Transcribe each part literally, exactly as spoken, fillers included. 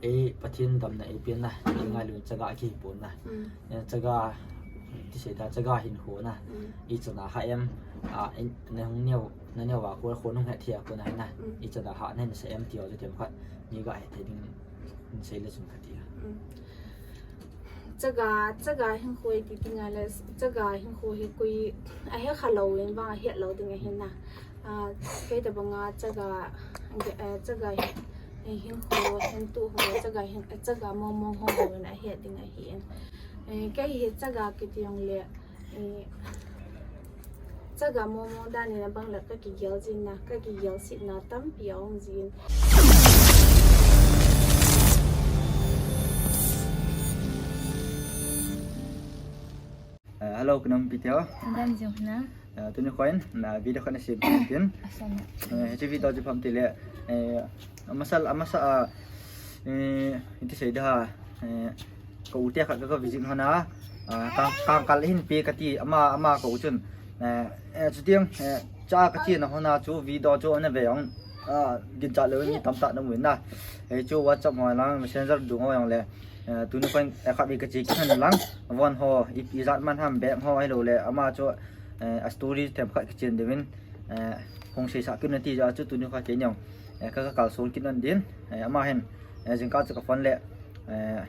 Ei, Pathen damna ei pen na, ei ngailu chaga kipon na. Mm. Eh, chaga, ti sei ta, chaga hinkho na. Mm. I chana ha em, a, in, na hung neo, na neo va ko, ko nung het thia ko na na. Mm. I chana ha na sa em ti o te khat, ni ga het thei ding, in sei le chun khat ti a. Mm. Chaga, chaga hinkho ti ti ngai le, chaga hinkho hi koi, a he kha lo in vang a het lo ding a hin na. A, kei tabang a chaga, eh, chaga hi, eh, hinkho, hintu ho, chaga hin, eh, chaga mong mong ho, ho in a het ding a hin. Eh, kei hi chaga kiti jong le, eh, chaga mong mong dan in a bang le ka kigel jin na, ka kigel sit na tampi a um jin. Eh, hello, ka nam pi teo. Dam jong na. Eh, tuni kho in, na video khat na sem tin. Asana. Eh, hiche video chu pam ti le, eh, amasa, amasa a, eh, iti sei da, eh, ka u te khat ka, ka visit hon a, ah, ka, ka kal hin pe kati, ama, ama ka u chun. Eh, eh, chutiang, eh, cha ka chi na hon a chu video chu ana ve jong, ah, gin cha lo ni tam ta na mu na. Eh, chu WhatsApp ho lang, Messenger dung ho jong le. Eh, tuni kho in, eh, khat vei ka che kit hon lang, von ho, i, i jat man ham bag ho, ahilou le, ama chu, eh, a story themkhat kichen diuvin, eh, hung seisah kit un ati jeh a chu tuni kho kei neo, eh, ka, ka kalson kit un din, eh, ama hin, eh, jingkah chu ka phone le, eh,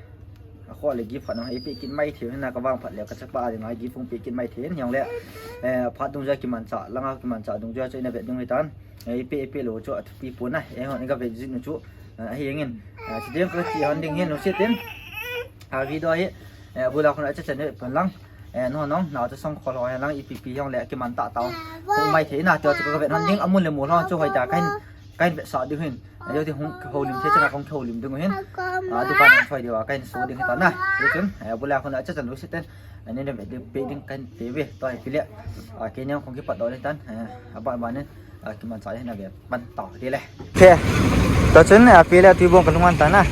a kho le gift khat na, ei pe kit mai thei hin na ka vang phat le ka chapa a dinga gift hung pe kit mai thei hin jong le, eh, phat dungjuia kimanchah, langa kimanchah dungjuia chu ina vet ding hitan. Eh, ipi, ipi lou chu athupi pon a, eh, hon iga vet jing u chu, eh, ahi jengin. Eh, chuteng kati hon ding hin, lungset in. A video hi, eh, abul a khun a chachan vet pon lang. Eh, nangho nao, nao chu song khol ho hen lang, ipi pi jong le kiman tah tah. Hung mai thei na, tia chu kaga vet hon ding, amun le mol ho chu hoitah kahin, kahin vetsah diu hin. Eh, jong ti hung houlim thei chan a hung houlim ding u hin. A, dukan hung choi diu a, kahin so ding hitan na. Hichun, eh, abul a khun a chachan lungset in. Ani le vet ding, pe ding kahin pe ve, tua hi pi le. A, kei neo khong kipat doh le tan, eh, aban ban in. A, kimanchah le na ve pan tao ti le. Okay. Tua chun, a, pi le tui bong ka lung an ta na.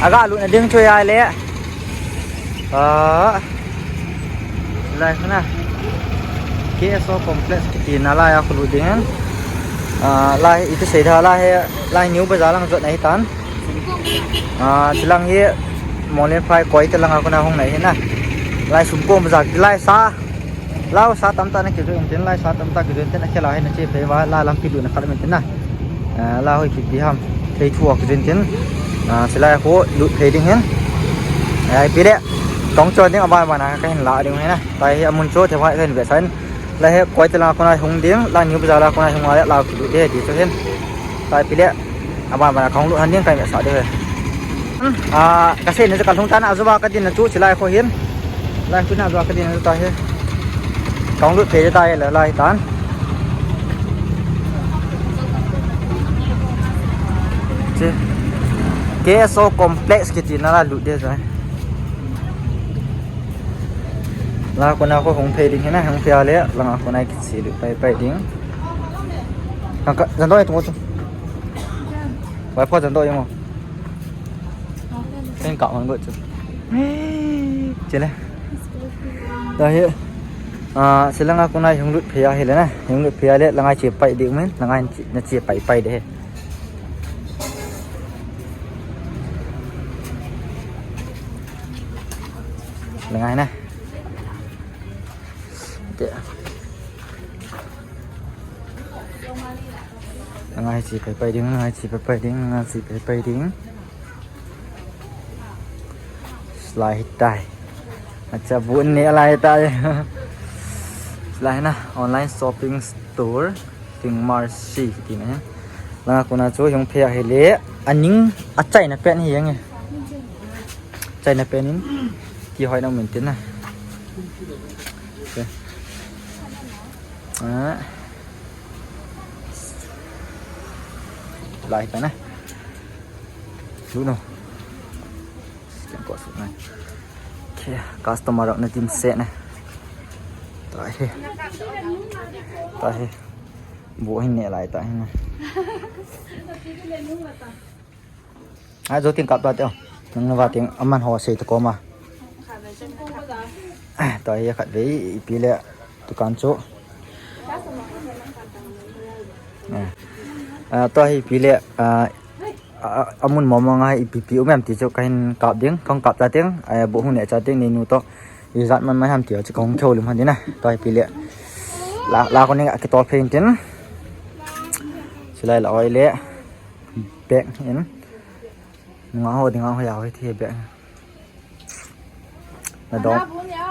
Aga lut na ding chu ya le. A, lai na. K S O complex kiti na lai a khu lut ding an. A, lai iti sei da lai he, lai New Bazaar lang jot na hi tan. A, chilang hi Molen phai koi te langa kona hung na hi na. Lai sum kom Bazaar, lai sa. Lau sa tamtah na kijoh in tin, lai sa tamtah kijoh in tin, akhel a hin na che phei uva, la lampi lut na khat um in tin na. Eh, la hoi kipi ham, phei thu a kijoh in tin. Ah, silai ho lut phei ding hin. Eh, ipi le, kong chon ding aban ban a kahin la ding hin na. Tua hi amun chu themkhat kahin vetsah in. Lai hi koi te la kona hung ding, la New Bazaar la kona hung a le la kilut ding ti chu hin. Tua ipi le, aban ban a kahung lut hon ding kahin vetsah ding hi. Ah, kasei na chu kalhung tan a, ajo va kadin na chu, chilai kho hin. Lai khu na ajo va kadin na chu tua hi. Kahung lut phei ta hi le lai tan. Che. K S O complex kiti na la lut ding chu. La kona kho hung phei ding hin na, hung phei a le, langa kona kiche lut pai pai ding. Ka, ka, jan doh e tu chu. Vai pho jan doh e mo. Ken ka hon go chu. Che le. Tua hi. Ah, silanga kona hung lut phei a hi le na. Hung lut phei a le, langa che pai ding men, langa che, na che pai pai ding hi. Langa na. Te. Langa hi che pai pai ding, langa hi che pai pai ding, langa che pai pai ding. Lai hi tai. Acha bu ne lai tai. Lai na online shopping store. Ting Mercy kiti na. Langa kona chu hung phei a hi le. Aning achaina pen hi jeng e. Chaina pen in. Kihoi na um in tin na. Okay. Ah. Lai ta na. Lu no. Scan code su na. Okay, customer na dim se na. Tua hi. Tua hi. Bu hin ne lai ta hin na. A, jo tin kap ta teo. Nang na va tin aman ho sei ta ko ma. A, tua hi khat vei ipi le dukan chu. A, a, tua hi ipi le, a, a, a, amun mong mong a ipi pi um em ti chu kahin kap ding, kahung kap cha teng, eh, bu hung ne cha teng neinu toh. Ijat man mai ham ti chu kahung kihoulim hon ding na. Tua hi pi le. La, la ko ni a kitol phe in tin. Silai la oi le. Bag in. Nga ho ding a ho ya ho thi bag. Na dom,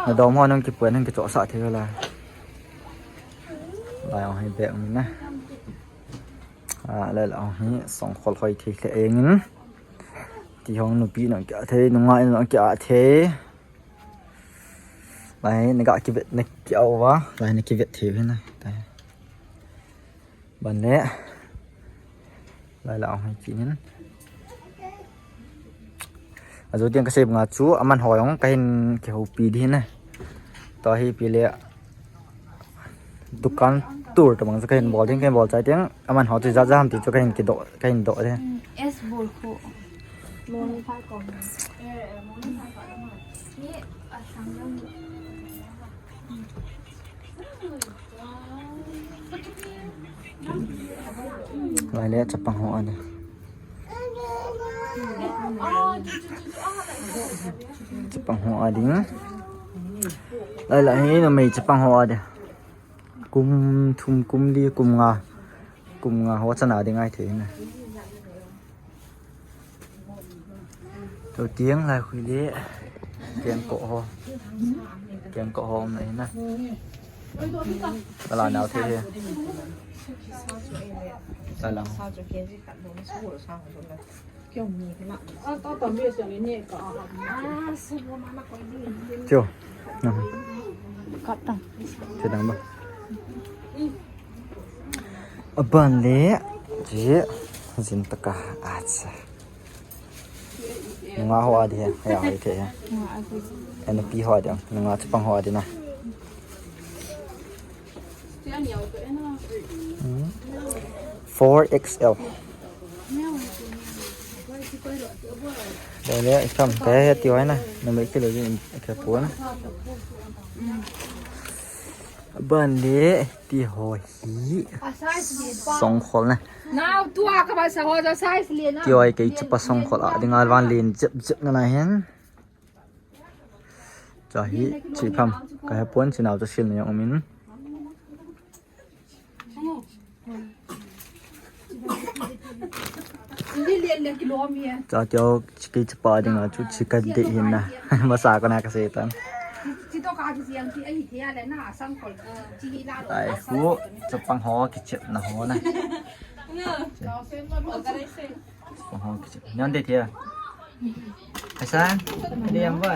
na dom ho nung kipuen nung kichohsah thei lai. Lai ho hi bag um na. A, lai la ho hi songkhol hoi thei le engin. Ti hong nupi nung kia thei, nunga in nung kia thei. Lai na ga kivet na kia uva. Lai na kivet thei hi na. Tai. Ban le. Lai la ong hi kinin. Ajo tiang kasei banga chu aman ho jong kahin kihoupi ding na. Tua hi pi le. Dukan tour tabang chu kahin bol ding, kahin bol chai tiang aman ho chu ijat jat ham ti chu kahin kidoh, kahin doh ding. S bol khu. Ni asang jong. Lai le chapang ho a ding. Chapang ho a ding. Lai la hi numei chapang ho a ding. Kum thum, kum li, kum nga. Kum nga ho chana ding ahi thei na. Tua tiang lai khu le. Kengkoh ho. Kengkoh ho um na hi na. Ka la nau thei hi. Ka la. Chu. Kap tang. Chu dang ba. Aban le. Ji. Jin taka. Acha. Nunga ho a ding he, he a ho the he. Nunga a ding. Ena pi ho a ding, nunga chapang ho a ding na. Hmm. Four X L. Dole, ikam, kaya he ti ho na, numei kilo jin, kaya pon. Ban le, ti ho hi. Songkhol na. Nau tua ka ba sa ho ja size le na. Ti oi kei chapa songkhol a ding a van len jep jep na na hen. Cha hi chi pham ka he pon chi nau cha sil na jong um in. Ni len le kilo mi. Cha ti o chi kei chapa ding a chu chi ka de hin na. Masa ko na ka se tan. Chi to ka ki siang chi ai thia le na songkhol. Ai, hu, chapang ho kichepna ho na. Chapang ho kichep. Nyan de thia. Kaisa, de yang ba.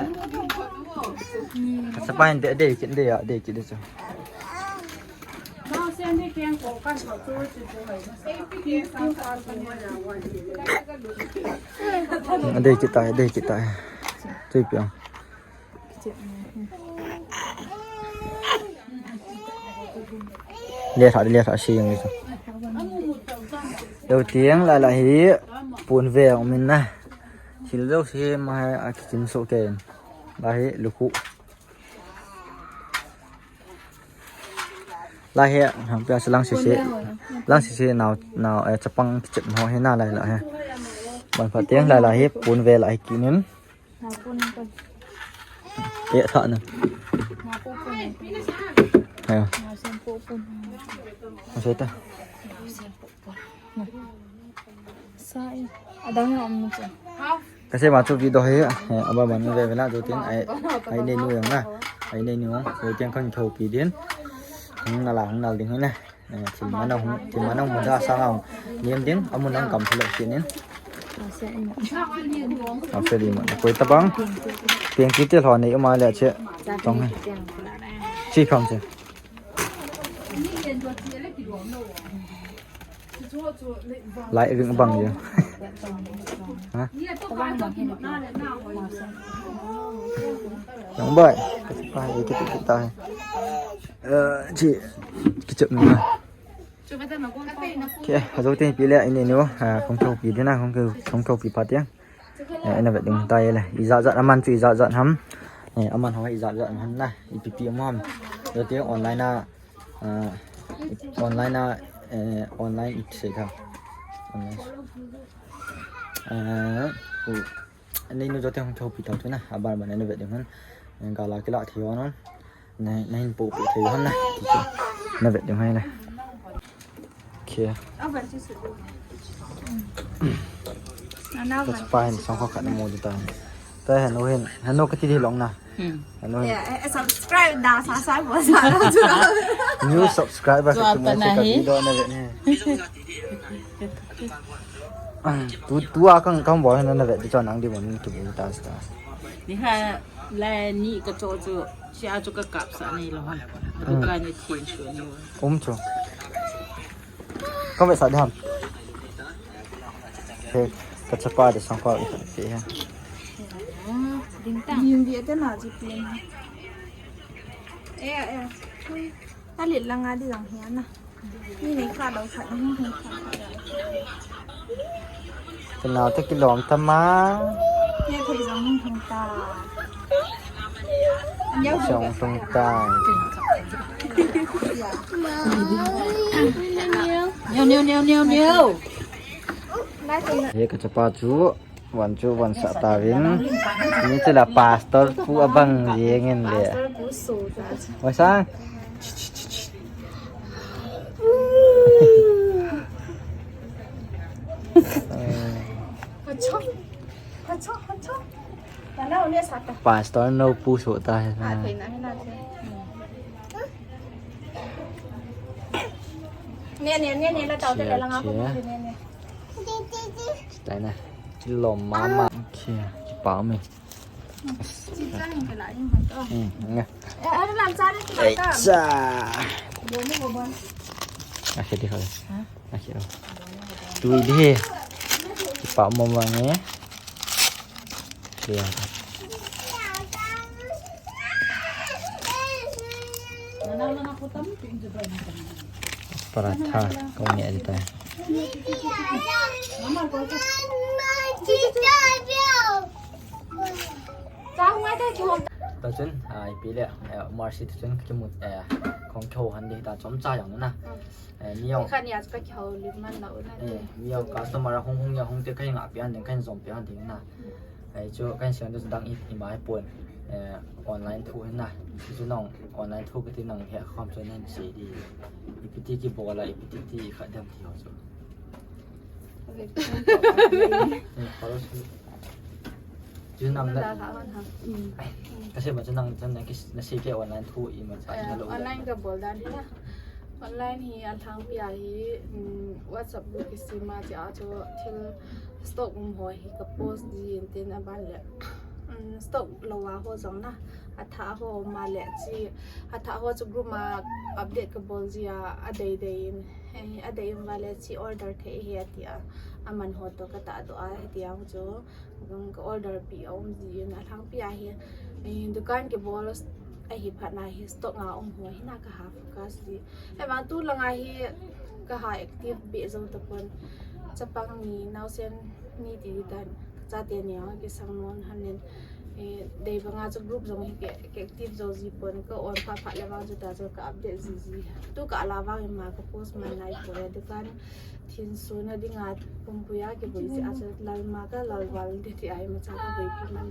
Chapang de, de, de, de, de, de, de. Ade kita, ade kita. Tui piang. Le tha, le tha, si yang ni. Lo tiang la la hi pun ve ong min na. Sil lo si ma a kichim so ke. La hi lukhu. Lai he, ha, pia se lang sese, lang sese nau, nau, eh, chapang kichep ho he na lai la he. Ban pha tiang lai la he, pun ve la he kinin. Eh, tha na. Ha. Ma se ta. Sa e, adang jong um nu chu. Ka sei ma chu video hi, eh, aba ban ve ve na, chu tin ai, ai nei nu jong na. Ai nei nu jong, chu tin kan thopi din. Hung na la, hung na ding na. Eh, thil mana hung, thil mana hung da sa hung. Niam ding, amun ang kam thalo kinin. Ka sei ma. Koi tabang. Piang ki te lo nei uma le che. Tong. Chi kham che. Lai ring bang je. Ha? Yang bai. Kita kita kita. Eh, ji kicap ni. Okay, ajo tin pi le ini ni, ah, kong kau pi dina, kong kau, kong kau pi pa tiang. Eh, ina vet ding tai le. Ijat jat aman chu ijat jat ham. Eh, aman ho ijat jat ham na. Ipi pi ham. Lo te online na, ah, online na, eh, online it se ka. Online. Eh, u, nei nu jote hung thou pi tau chu na, abar man na vet ding hon. Gala kila thei hon. Na, na hin po pi thei hon na. Ti chu. Na vet ding hon na. Okay. Ka pa hin song kho khat na mo di ta. Ta hin, o hin, hin no ka ti di long na. Hmm. Hin no hin. Eh, eh, subscribe da sa sa bo sa. New subscriber. Tua ka tu mo pa se na ka hi. Video na vet ni. Ah, tu, tu a kang, kang bo hin na vet di chon ang di mo ni tu ta sta. Ni ha la ni ka cho cho. Sia chu ka kap sa nei lo. Dukan ni thin chu ni. Um chu. Ka vet sa di ham. He, ka chapa de song ko i pe he. Ding ta. Ding dia te na ji pin. Eh, eh. Ta le langa di lang he na. Ni nei kha lo kha na hung hung kha. Kana te kilom ta ma. Ni thei jong hung hung ta. Jong hung ta. Neo, neo, neo, neo, neo. He ka chapa chu. Van chu van sa ta vin. Ni chu la pastor pu abang jeng in le. Pastor pu so ta. Wa sa. Hacho. Hacho, hacho. Pastor no pu so ta he. Ah, thei na, he na, thei. Ne, ne, ne, ne, la tau te le la nga ko ne, ne. Tai na. Kilom mama. Okay, kipa mi. Hmm, nga. Ei cha. Nga khe di kho. Nga khe. Tui di. Kipa mama nge. Khe. Paratha kong nge di ta. Ta chun, ah, ipi le, eh, Mercy ta chun kimu, eh, kong kho han di ta chom cha jong na. Eh, mi jong. Kha ni a chu ka kihou lim man la u na. Eh, mi jong customer a hung hung ya hung te ka nga pi an ding ka jom pi an ding na. Eh, chu ka sian chu dang i, i mai pon. Eh, online thu hin na. Chu nong online thu ka ti nong he khom chu nan se di. Ipi ti kibol a, ipi ti ti kha dam ti ho chu. Eh, follow chu. Chu nang na. Ka sei ma chu nang, chu nang ki, na sei ke online thu i ma cha na lo. Online ka bol dan hi na. Online hi a lhangpi a hi, um, WhatsApp group kisem a chia chu thil stock um ho hi ka post ji in tin a ban le. Um, stock lo a ho jong na. A tha ho ma le chi. A tha ho chu group ma update ka bol ji a, a dei dei in. He, a dei in va le chi order thei hi a ti a. A man ho to ka ta do a he ti a chu. Ka order pi a um ji in a lhangpi a hi, eh, dukan kibol ahi phat na hi stock a um ho hi na ka ha focus di. Ahivang tu langa hi ka ha active be jo ta pon. Chapang ni, naosen ni ti dan, chate ni a kisang non han nen, eh, dei banga chu group jong hi ke, ke active jo ji pon, ka on pha pha le vang chu ta chu ka update ji ji. Tu ka la vang in ma ka post man nai poi, dukan Thinsun a dinga pumpui a kibui ji a chu lalma ka lalval ti ti a ima cha ka bui pi man.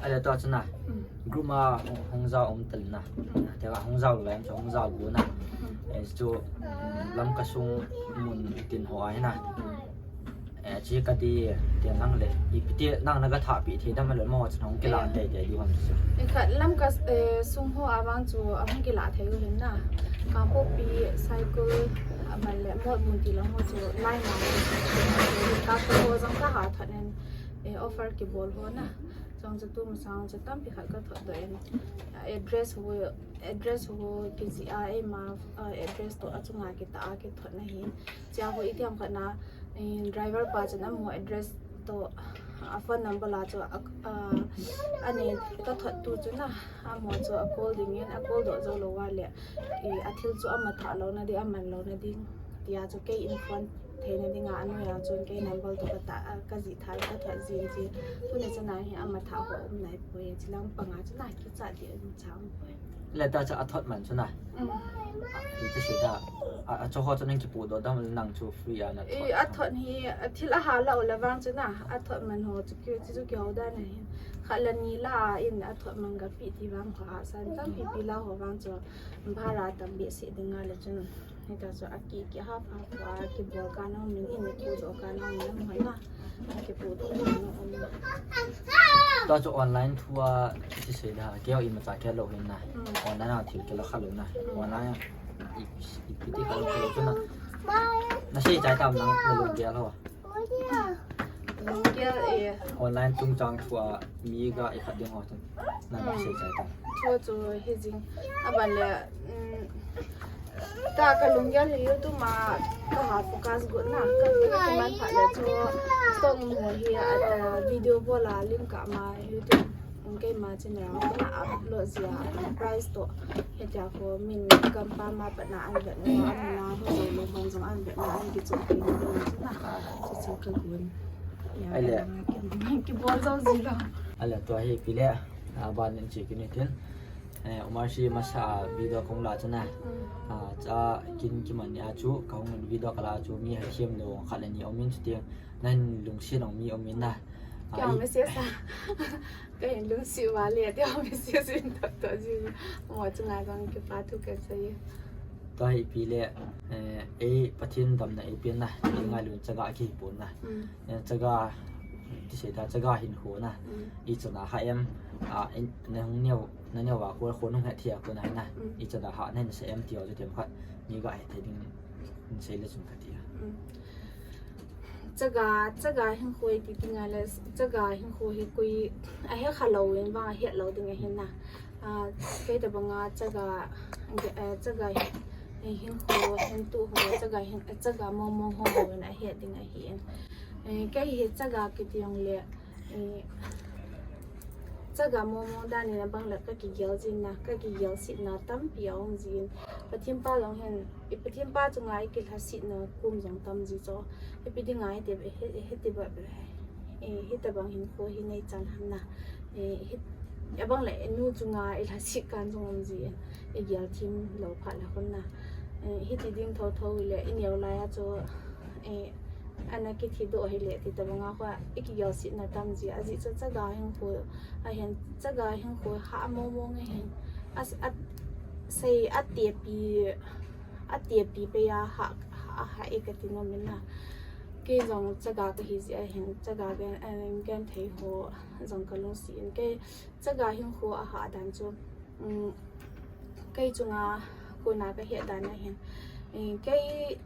Ale to chu na. Mm. Group a hung, hung jao um tel na. Mm. Te ka hung jao lo em chu hung jao bu na. Mm. Eh, chu, mm, Lamka sung mun tin ho a hi na. Mm. Eh, chi ka di ti nang le. Ipi ti nang na ka tha pi thei dam le mo chu hung kila tei tei di hon chu. Eh, kha Lamka, eh, sung ho a vang chu a hung kila thei u hin na. Kangpokpi, Saikul, Aman le Motbung ti lang ho chu line a. Ka ko ho jong ka ha thot nen, eh, offer kibol ho na. Jong chu tu masang chu tampi khat ka thot doh in. Address ho, address ho kijih a eima, ah, address to a chunga kita a kithot na hi. Chia ho itiam khat na, eh, driver pa chun amaho address to a phone number la chu a, a, a ne ka thot tu chu na, amaho chu a call ding in, a call doh jou lou va le, i, a thil chu ama thah lou na ding, a man lou na ding, tia chu kei in phone thei na ding a, a noi a chun kei number to ka ta, a, ka jih thei, ka thot jin chi, tuni chan a hi ama thah ho um nai poi, chi lang pang a chu na kicha di um chang poi. Leta cha athot man chu na. Iti sei da. A, acho ho chu nang kipu do dam nang chu free a na. I athot hi, athil a hala u la vang chu na. Athot man ho chu ki, chu ki ho da na hin. Kha la ni la in athot man ga pi ti vang kha san tam pi pi la ho vang chu. Bhara tam bi si ding a le chu. Hita chu aki ki ha fa fa ki bol ka na min in ki do ka na min na. Ki pu do ka na min. Ta chu online thu a iti sei da. Keo i ma cha ke lo hin na. Online a thil ke la kha lo na. Online a i, i, iti kha lo kha lo chu na. Na sei chai tam nang na lo dia lo. Lunggel e. Online chungchang thu a mi ga i khat ding ho chun. Na na sei chai ta. Chu chu hi jing. Aban le, um, ta ka lunggel hi YouTube ma ka ha focus got na. Ka ka man pha le chu song mo hi a, a video bol a link ka ma YouTube. Keima channel a upload jia price to. Hitia ko min kam pa ma pa na an vet na, an na ho lo lo hon jong an vet na, an ki chok ki na. Chu chu ka gun. Ya, ai le. Ki, ki bol jo ji lo. Ai le, tua hi pi le. A ban in chi ki ni tin. Eh, Umar si masa video kong la chana. Mm. A, cha kin ki man ya chu, kong video ka la chu, mi ha thiam lo, khat le ni om in chu tiang. Nan lungsi nong mi om in na. Kya ai message a? Ka hin lungsi vale, tia message in to to ji. Mo chunga jong kipa thu kasei. Tua hi pi le, eh, ei Pathen damna ei pen na, ei ngailun chaga kipon na. Mm. Eh, chaga, ti sei ta chaga hin ho na. Mm. I chana ha em, a, in, na hung neo, na neo va ko, ko nung het thia ko na na. Mm. I chana ha na hin sei em ti o chu tem khat. Ni ga het thei ding, in sei le chun khat tia. Mm. Chaga, chaga hinkho i ti ding a le, chaga hinkho hi koi a he kha lo in vang a het lo ding ahi na. A, kei tabang a chaga, eh, chaga hi, eh, hinkho, hin tu ho, chaga hin, eh, chaga mong mong ho ho in a het ding ahi in. Eh, kei hi chaga kiti jong le, eh, chaga mong mong dan in a bang le ka kigel jin na, ka kigel sit na tampi a um jin. Pathen pa jong hin, i Pathen pa chunga i kilhasetna kum jong tam ji chu. Ipi dinga hiti, hi, hiti ba, eh, hitabang hinkho hi nei chan ham na. Eh, hi, abang le, nu chunga i lhaset kan jong um ji, i gel thim lo phat le hon na. Eh, hiti ding tho tho le, i neo lai a chu, eh, ana kithi doh hile, ti tabang a kho, i kigel sit na tam ji, a ji chu chaga hinkho, a hin chaga hinkho ha mong mong a hin. A, a, sei a tepi, a tepi pe a ha, ha, ha e ka ti nom in na. Kei jong chaga ka hi ji a hin, chaga gen, eh, gen thei ho jong ka lungsi in. Kei chaga hinkho a ha dan chu, um, kei chunga kona ka het dan a hin. Eh, kei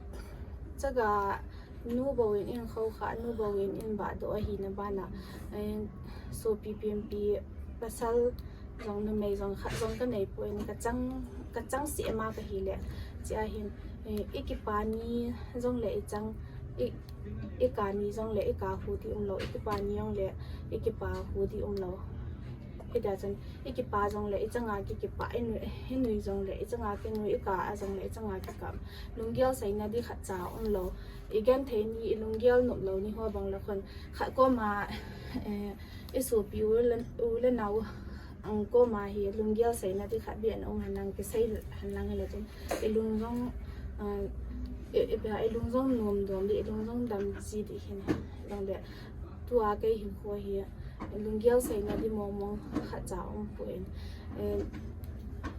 chaga nu bou in in kho kha, nu bou in in ba do ahi na bana. Eh, sopi pimpi pasal jong numei jong khat jong ka nei poi in ka chang, ka chang si ema ka hi le. Chia hin, eh, i kipa ni jong le i chang, i, i ka ni jong le i ka hu di um lo, i kipa ni jong le i kipa hu di um lo. Hita chun, i kipa jong le i changa ki kipa, i nui, i nui jong le i changa ki nui, i ka a jong le i changa ki ka. Lunggel seina di khat cha um lo. I gen thei ni, i lunggel nop lo ni ho bang le khon. Khat koma, eh, i sopi u le, u le nau, ang koma hi lunggel seina di khat bi an um han lang ki sei han lang le chun. I lung jong, ah, i, i, i lung jong nom dom di, i lung jong dam ji di hin. Jong le, tua kei hinkho hi, lunggel seina di mong mong khat cha um poi. Eh,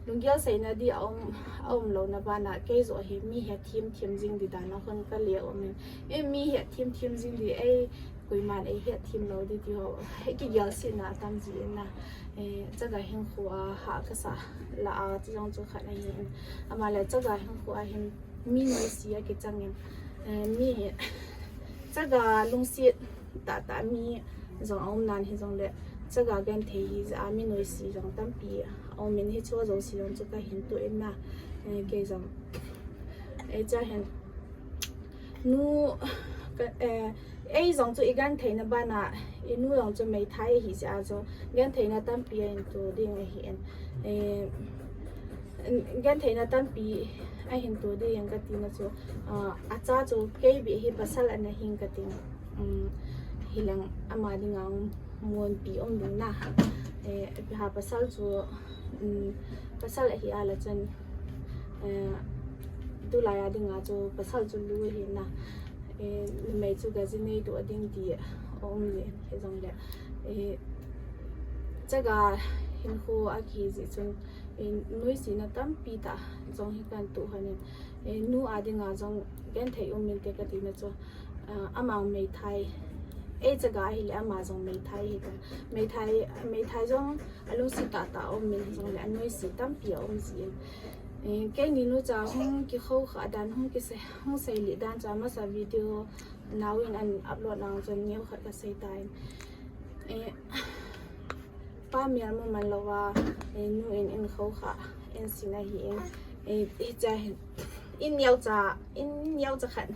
lunggel seina di a um, a um lo na bana kei jo hi mi het thim thim jing di dan a hon ka le um in. Eh, mi het thim thim jing di ei koiman ei het thim lo di ti ho. Ei kigel sit na tam ji in na. Eh, chaga hinkho a ha ka sa la a ti jong chu khat na hi in. Ama le chaga hinkho a hin mi noise a kichang in. Eh, mi chaga lungset tah tah mi jong a um nan hi jong le, chaga gen thei hi ja a mi noise jong tampi a um in hi chu jong si jong chu ka hin tu in na, eh, kei jong. Eh, cha hin nu, ka, eh, ei jong chu i gen thei na bana, i nu jong chu meithai hi ja a chu, gen thei na tampi a in tu ding ahi in. Eh, gen thei na tampi a hin tu ding ka ti na chu, ah, a cha chu kei bi hi pasal ana hing ka ting. Um, hi lang ama ding ang mon pi um ding na. Eh, ipi ham pasal chu, um, pasal ahi a la chun, eh, tulai a dinga chu pasal chu lu ahi na. Eh, numei chu ga ji nei tu a ding ti a um le, hijongle. Eh, chaga hinkho a kihi jeh chun, eh, nuisatna tampi tah jong hi kan tuh hon in, eh, nu a dinga jong genthei um inte kati na chu, ah, ama meithai, ei chaga hile ama jong meithai hi ta. Meithai, meithai jong alungset tah tah a um in hijongle anuisat tampi a um jin. Eh, keini nu cha hung kikhoukhah dan, hung kisei, hung seilih dan cha masa video nauvin an upload nau chun neokhat ka sei tan. Eh, Pa mel mu man louva, eh, nu in in khoukhah, in sin ahi in, eh, hicha hin, in neocha, in neocha khat,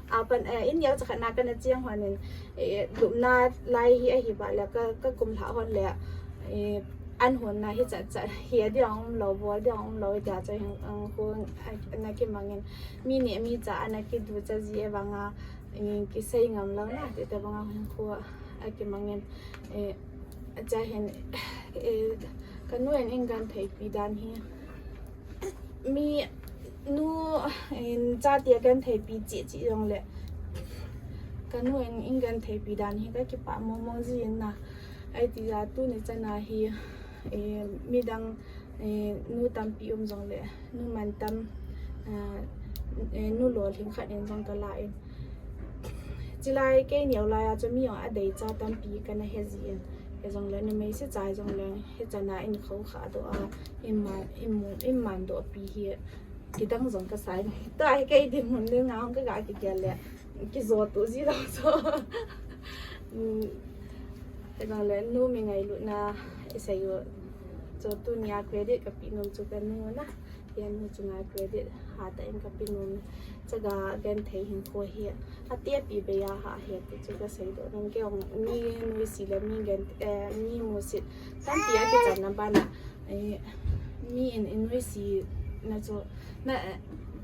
apan, eh, in neocha khat na kana cheng hon in, eh, lupna lai hi ahi ba le ka, ka kum lha hon le, eh, an hon na hicha cha, hi a dia um lou, bol dia um lou, tia cha hin, ang khu, a, ana kimang in, mi ni mi cha, ana kiducha ji e vanga, eh, kisei ngam lou na, ti te vanga hin khu, a kimang in, eh, Acha hin, eh, ka nu in in gentheipi dan hi. Mi nu in chate a gentheipi cheh cheh jongle. Ka nu in in gentheipi dan hi ka kipah mong mong jin na. Ahi tia tuni chan a hi, eh, midang, eh, nu tampi um jongle. Nu mantam, ah, eh, nu lolhing khat in jong ka la in. Chulai kei neo lai a chu mi jong adeicha tampi kana he jin. Hijongle numei se chai jongle hichan a in khoukhah doh a, in man, in mu, in man doh pi hi kidang jong ka sa in. Tua hi kei dinmun dinga hung ka ga kigel le. Kijo tu ji lou so. Um, hijongle nu mi ngailutna i sei u. Chu tunia credit ka pe nom chu ka nu na. Hiche nu chunga credit hatah in ka pe nom. Chaga genthei hinkho hi. Atepi beiya ha hi ti chu ka sei doh nom. Kei jong mi nuisat le mi gen, eh, mi musit. Tampi a kichanna bana. Eh, mi in, in nuisatna chu na,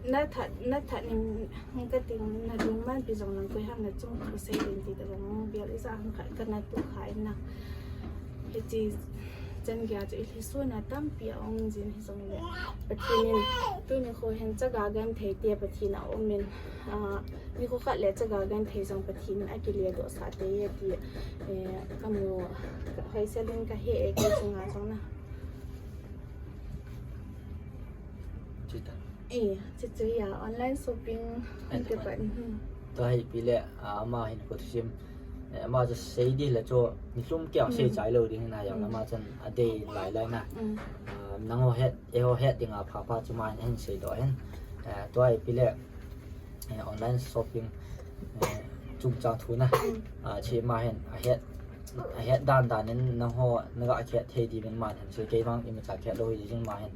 na that, na that ning, hung ka ting na lungmanpi jong lang koi ham na chung thu sei ding ti ta jong bel ija hung khat kana tu kha in na. Hiche chan geiya chu i lhisona tampi a um jin hijongle. Pathen in tuni kho hin chaga genthei te Pathen a um in, ah, nikho khat le chaga genthei jong Pathen in akile doh sah te e ti, eh, ka mu, ka hoisel in ka he e kei chunga jong na. Chuta. Eh, chuchu ya, online shopping. Ai, hung kipat. Hmm. Tua hi pi le, ah, ama hin ko thusim. Eh, ama chu sei di le chu, ni lum kei a sei, hmm, chai lou ding na jong, hmm, ama chun adei lai lai na. Hmm. Ah, nangho het, eiho het dinga pha pha chu ama hin sei doh hen. Eh, tua hi pi le, eh, online shopping, eh, chungchang thu na. Hmm. Ah, chu ama hin, ahet, ahet dan dan in nangho, naga het thei diuvin ama hin sei, kei vang imacha het lou hi jing ama hin.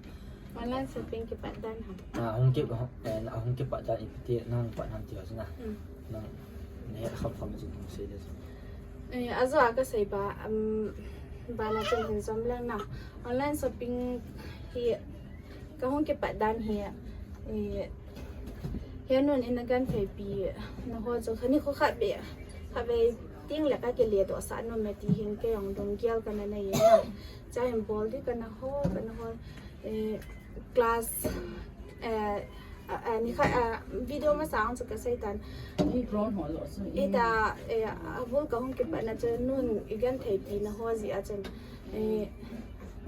Online shopping kipat dan ham? Ah, hung ki, eh, hung kipat dan ipi ti, nahung pat ham ti ho chu na. Hmm. Nang, nahet kham kham chu hung sei le chu. Eh, ajo a ka sei ba, um, bana chun hin jom leng na. Online shopping hi, ka hung kipat dan hi, eh, he nun in na gentheipi, na ho chu, kha nikho khat be, khat be ting le ka kile doh sah nom e ti hin kei jong lunggel kana nei e na. Cha hin bol di kana ho, kana ho. Eh, class, eh, a, a, nikhat, a, video masa a chu ka sei tan. Ni brown ho lo so. Ita, eh, a bul ka hung kipatna chu nun i gentheipi na ho jeh a chun. Eh,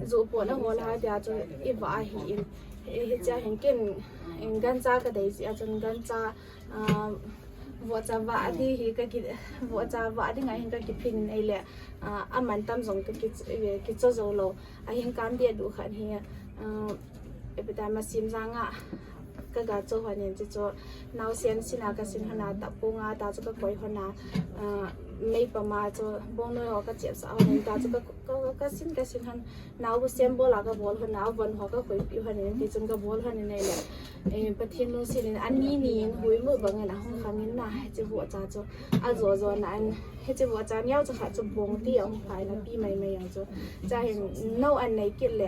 ju po na ho la dia chu i va ahi in. Eh, hiche a hin ken, in gancha ka dei jeh a chun gancha, ah, vohcha vah di hi ka ki, vohcha vah dinga hin ka kiphin in ahile, ah, aman tam jong ka ki, eh, kicho jou lou. Ahin kam dia du khat hi, ah, ipi ta masim janga ka ga cho hon in chu chu naosen sina ka sin hon a, taponga ta chu ka koi hon a, ah, meipama chu bongnoi ho ka chepsah hon in ta chu ka, ka, ka sin, ka sin hon. Nao bu sem bol a ka bol hon a, von ho ka khoipi hon in, ti chun ka bol hon in ahile. Eh, Pathen lungset in, ani ni in, huimu bang in, ahung khang in na, hiche vohcha chu, ajo jo na in, hiche vohcha neocha khat chu bong ti ahung phai na pi mai mai jong chu. Cha hin, nao an nei kit le,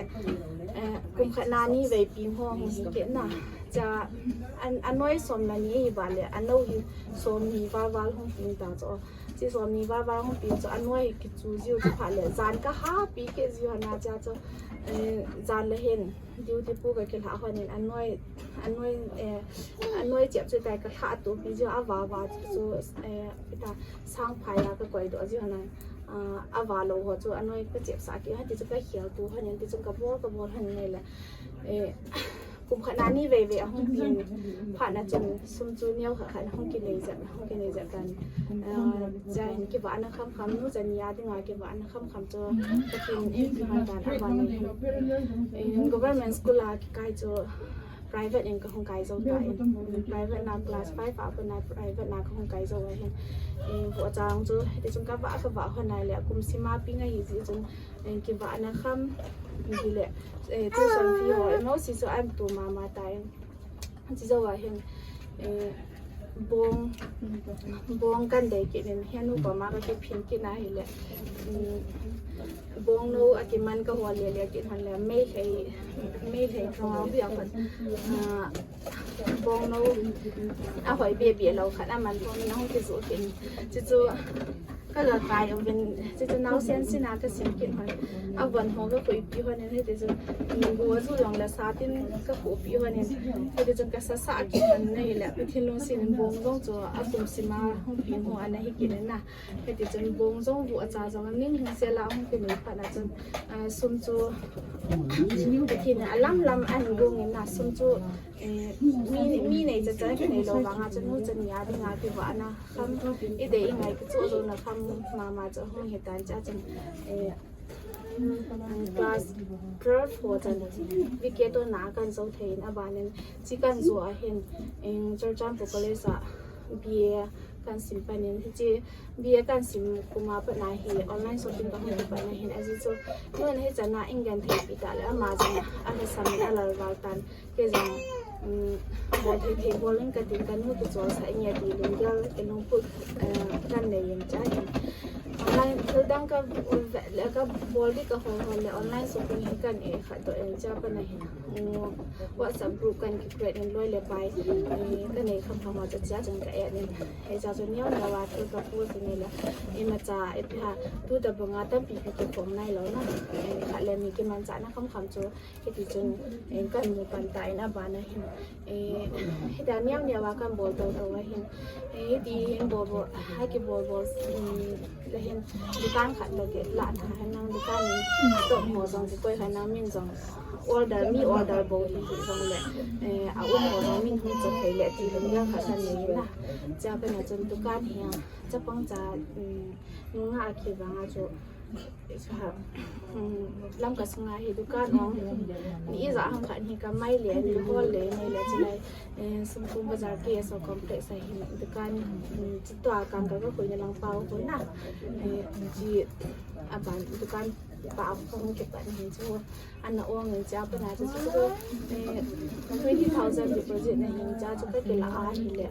eh, kum khat na ni vei pi ho hung hi kit na. Cha, an, anoi som na ni hi va le, anao hi som ni val val hung hi ta chu. Ti som ni va va hung pi chu anoi kichu jiu chu pha le jan ka ha pi ke jiu hana cha chu, eh, jan le hin duty pu ka kilha hon in anoi, anoi, eh, anoi chep chu tai ka lha tu pi jiu a va va chu, eh, ita sang phai a ka koi do jiu hana, ah, a va lo ho chu anoi ka chep sa ki ha ti chu ka hial tu hon in ti chu ka bol ka bol hon in le, eh, kum khat na ni vei vei a hung pi in phat na chun sum chu neo khat khat hung kinei jep, hung kinei jep tan. Ah, cha hin kivahna kham kham nu cha ni a dinga kivahna kham kham chu ka tin in pi hon tan a va nei hin. Eh, government school a kikai chu private in ka hung kai jo ta in. Private na class five a pa na private na ka hung kai jo a hin. Eh, vo chang chu ti chung ka va ka va hon nai le kum sima pi ngai hi ji chung, eh, kivahna kham hi le, eh, tuition fee ho, eh, mo si chu an tu mama ta in. Chi jo a hin, eh, bong, bong kan dei kit in, hin u pa ma ka kiphin kit na hi le, mm, bong no a kiman ka ho le le kit hon le, mei lei, mei lei thong a bia khat, ah, bong no a hoi be be lo khat a man thong na hung kizu kit in. Chi chu, ka ga kai uvin, chi chu nau sen sina ka sim kit hon. A von ho ka khui pi hon in, hiti chu, mm, go a zu long la sa tin ka khu pi hon in, hiti chu ka sa sa kit hon na hi le, Pathen lungset in bong jong chu a kum sima hung pi ho ana hi kit in na. Hiti chun bong jong bu a cha jong a ning hung se la hung kinei phat na chun, ah, sum chu, Pathen in a lam lam an gung in na sum chu, eh, mi, mi nei cha cha kinei lo vang a chun nu cha ni a dinga kivahna kham, i dei i ngai kichu jo na kham mama chu hung hi tan cha chun, eh, class twelve ho chan V K to na kan jo thei in a ban in chi kan jo a hin, eh, Churachandpur College a B A kan sim pan in, hichi B A kan sim kum a pat na hi online shopping ka hung kipat na hin a ji chu nun hi chan a in genthei pi ta le ama jong a lhasam in a lal val tan. Kei jong, um, bol thei thei bol in ka tin ka nu kichol sah in nge ti lunggel, eh, lungput, eh, kan nei in cha hin. Online thil dang ka, ka bol di ka hol hol le online shopping hi kan e khat to in cha pa na hin. Um, WhatsApp group kan ki create in loi le pai, eh, ka nei kham kham a cha cha chang ka e nin. He cha chu neo neo a thil ka post in le, imacha, eh, pi ha, tu ta banga tampi pi ki khom nai lo na. Eh, khat le ni kimanchah na kham kham chu, hiti chun, eh, kan mu pan ta in a ban a hin. Eh, hita neo neo a kan bol to to a hin. Eh, hiti hin bol bol, ha kibol bol, um, le hin dukan khat to kila na hin nang dukan in stock ho jong kikoi kha nang min jong order, mi order bol hi hi jong le, eh, a um ho jong min hung chok thei le ti hin ya kha san nei na. Cha pa na chun dukan hi a, chapang cha, um, nunga a kivang a chu, Sa, um, Lamka sunga hi dukan ong ni ija ham khat hi ka mai le, ni hol le, ni le chulai, eh, Sumkum Bazar K S O complex a hi dukan, um, chi tua kan ka ka khui na lang pau ko na. Eh, chi a ban dukan pa a kong ke pa ni chu. Ana ong in cha pa na chu chu, eh, twenty thousand deposit na hin cha chu ka kila a hi le.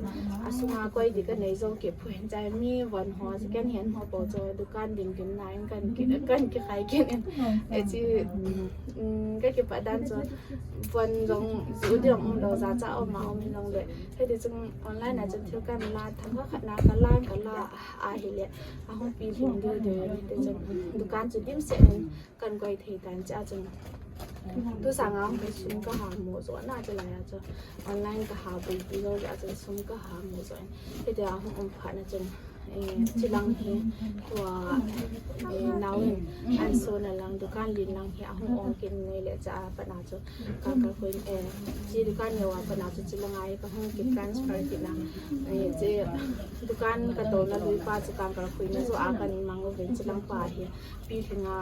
A sunga koi di ka nei jong ke phu hin cha mi von ho second hand ho po chu dukan ding kin na in kan ki, kan ki khai kin in. Eh, chi, mm, ka kipa dan chu von jong ju di ong lo ja cha o ma o mi long le. Hiti chun online a chun thil kan la thang khat na ka la ka la a hi le. A hung pi lhing du du te chun dukan chu dimset in kan koi thei tan cha chun. Tu sanga hung sum ka ha mo jo na cha la ya cha. Online ka ha bui bui lo ya cha sum ka ha mo jo. Hiti a hung um phat na chun, eh, chi lang hi tua, eh, nau in an so na lang dukan lin lang hi a hung ong kin nei le cha pa na chu. Ka ka koi, eh, chi dukan neo a pa na chu chi lang ai ka hung ki transfer ki na. Eh, chi dukan ka to na lui pa chu ka ka koi na chu a kan mang u ve chi lang pa hi. Pi lhinga,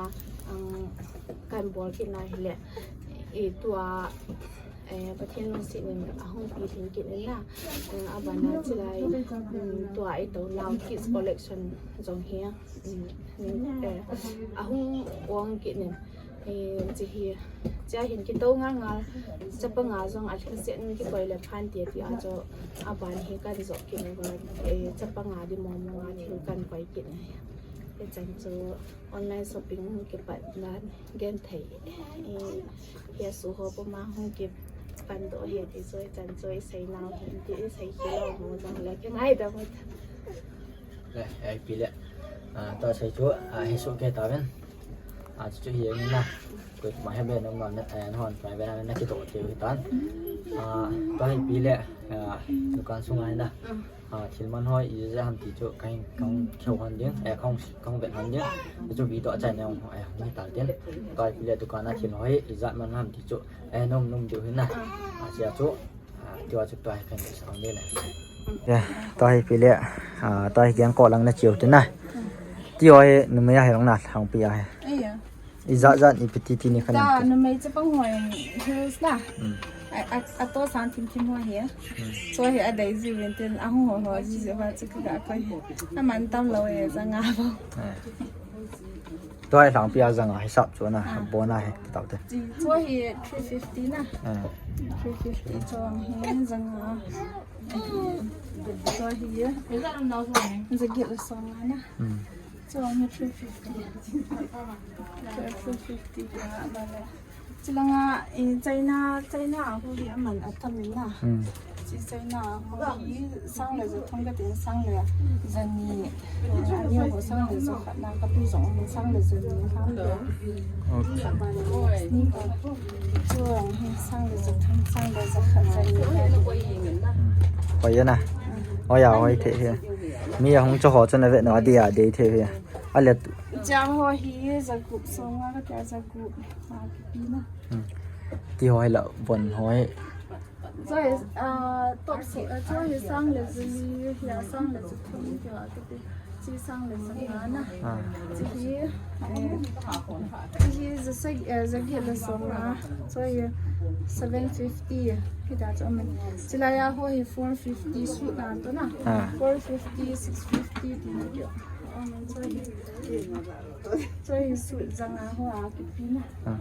um, kan bol kit na hi le, eh, tua, eh, Pathen lungset in a hung pi lhin kit in na, eh, a ban a chulai, um, tua i to Lao Kids Collection jong hi, um, eh, a hung ong kit in, eh, chi hi, cha hin ki to nga nga, chapa nga jong a lhingset in ki koi le phan ti ti a chu a ban hi kan jo kit in, eh, chapa nga di mo mo nga thil kan koi kit in. Hichan chu online shopping kipat nan genthei. Eh, hia su ho puma hung kipan doh hi ti chu hichan chu i sei nau hi ti i sei hi lo mo jong le ki ngai da mo. Eh, pi le. Ah, tua sei chu, ah, hi su ke ta ven. Ah, chu hi ni na. Ko ma he be no ma na, eh, hon pa be na na ki to te u tan. Ah, tua hi pi le, ah, dukan sunga hi na. Ah, thil man hoi i ja ham ti chu ka hin, ka hung kheu hon ding, eh, ka hung, ka hung vet hon ding. Chu video a chai ne hung, eh, ni ta tin. Tua hi pi le dukan a thil hoi i ja man ham ti chu, eh, nom nom diu hi na. Ah, sia chu. Ah, tua chu tua hi kan sang de le. Ya, tua hi pi le, ah, tua hi keng ko lang na chiu tin na. Ti hoi numei a hi long na thang pi a hi. Iya. I ja ja ni pi ti ti ni khan. Ta numei chapang hoi hills na. Hmm. A, a, a to san thim thim hoi hi. Hmm. Tua hi a dei ji ven tin a hung hoi hoi ji ji va chu ka koi. A man tam lo e ja nga bo. Eh. Tua hi lhangpi a ja nga hisap chu na, ah, bon a hi, ti tau te. Tua hi three fifty na. Ah. Three fifty chuang hi ja nga. Tua hi ja get le sawm nga na. Hmm. Chuang hi three fifty. Three fifty ka ba le. Chulanga, eh, China, China a hu hi aman atam in na. Hmm. Chi China a hu hi sang le ja thum ka tin, sang le ja ni, eh, a ni a hu sang le ja khat na ka pi jong um, sang le ja ni, sang le. Okay. Ni ka. Chuang hi sang le ja thum, sang le ja khat, ja ni ka. Hmm. Hoi ya na. Hmm. Hoi ya, hoi the hi. Mi a hung cho ho cho na ve no a dia de the hi. A le. Chang ho hi ja gup sawm nga ka tia ja gup. Ti hoi la bon hoi. Choi, ah, top so, ah, choi sang le ja li, ya sang le ja thum ti la ka ti. Chi sang le ja nga na. Ah. Chi hi, eh, chi hi ja sagi, eh, ja get le sawm nga. Choi seven fifty. Kita cho man. Chi la ya ho hi four fifty su na to na. Ah. Four fifty, six fifty ti na kyo. Um, choi. Choi suit jang a ho a kipi na. Ah.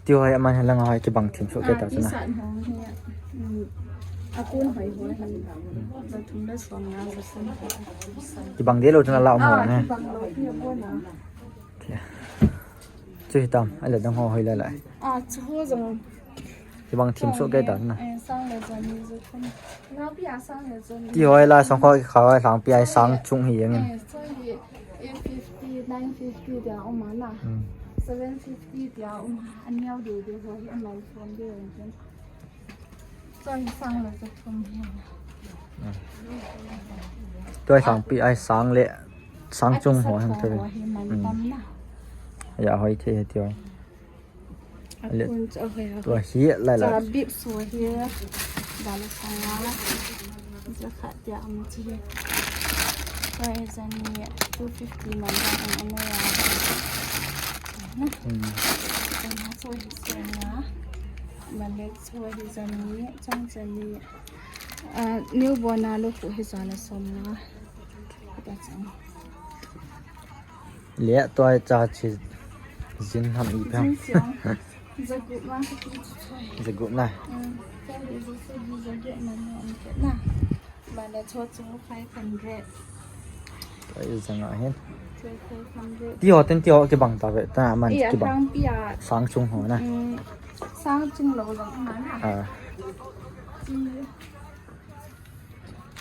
Ti hoi aman hi langa hoi kibang thim soh kei ta chu na. Ti san hong hi. Mm. A kun hoi hoi hi. Ja thum le sawm nga ja san. Kibang de lo chu na la um ho na. Kibang lo ti a bo na. Chu hi tam, a le dang ho hoi la lai. A chu ho jong. Kibang thim soh kei ta na. Eh, sang le ja ni ja thum. Nga pi a sang le ja ni. Ti hoi la sang kho kha hoi lhangpi a sang chung hi jeng in. Eh, so hi eight fifty, nine fifty dia um a na. Hmm. Seven fifty dia um a. A neo de de ho hi a man phone de jeng in. Choi sang le ja thum hi. Tua sang pi ai sang le sang chung ho hang thei. Ya hoi thei he tiu. Tua hi lai lai. Bip so hi. Dal sang la. Ja khat tia um chi. Tua hi ja ni two fifty man da um um ya. Hmm. Tua hi so hi so ya. Malek Choi hi ja ni, chang ja ni. Ah, newborn a lukhuh hi ja le sawm nga. Ka chang. Le tua cha chi jin ham i pha. Jin siang. Ja gup na ka ti chu choi. Ja gup na. Mm, choi hi ja sagi ja gup na ni um ke na. Mane cho chu five hundred. Tua hi ja nga hin. Cho five hundred. Ti ho ten ti ho kibang ta ve ta man. Eh, kibang. Sang pi a. Sang chung ho na. Mm, sang chung lo jong ma na. Ah. Ti,